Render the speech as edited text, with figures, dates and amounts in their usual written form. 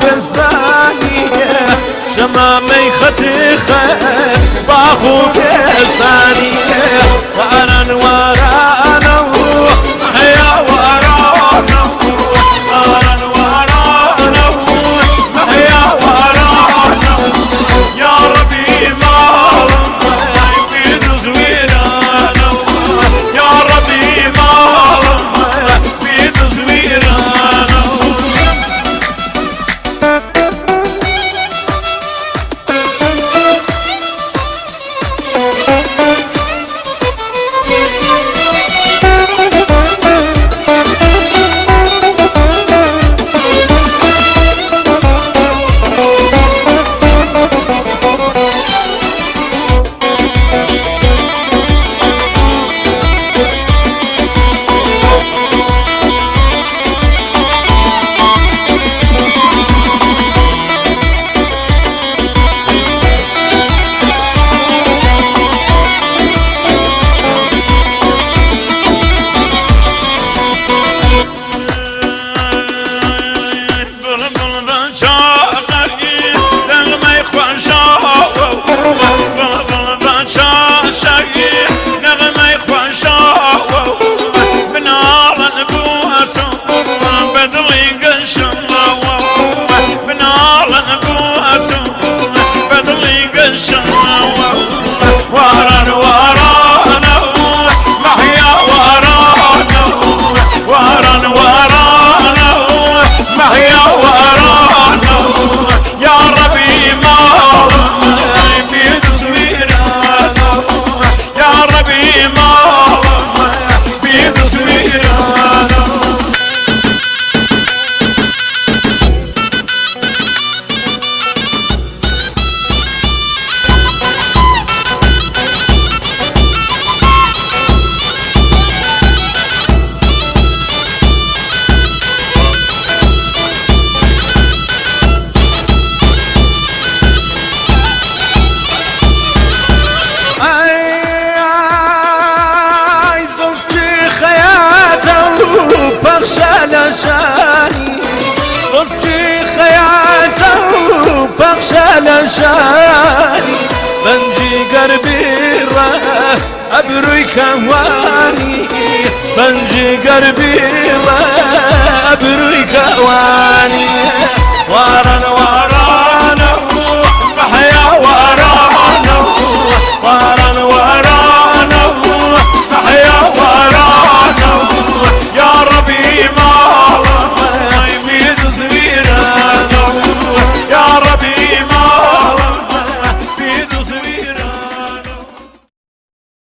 بێستانی، شەمامەی خەتی باخ و بێستانی. واران وارانە و مەحیا وارانە و، واران وارانە و مەحیا وارانە و، یا ڕەبی ماڵم بیر زویرانە و، یا ڕەبی ماڵم بیر زویرانە و. بڵبڵ بە چاقەری نەغمەی خۆشاوە، بڵبڵ بە چاچەری نەغمەی خۆشاوە، بناڵن بووەتۆ بە دڵی گەشەوە، بناڵن بووەتۆ بە دڵی گەشەوە. واران وارانە مەحیا وارانە، واران وارانە مەحیا وارانە، یا ڕەبی ماڵم بیر زویرانە، یا ڕەبی ماڵم بیر زویرانە. ئای زڵفی خەیاتە و پەخشە لە ژانی، زڵفی خەیاتە و پەخشە لە ژانی، بەنجی گەربیڕە ئەبروی کەوانی، بەنجی گەربیڕە ئەبروی کەوانی. واران وارانە.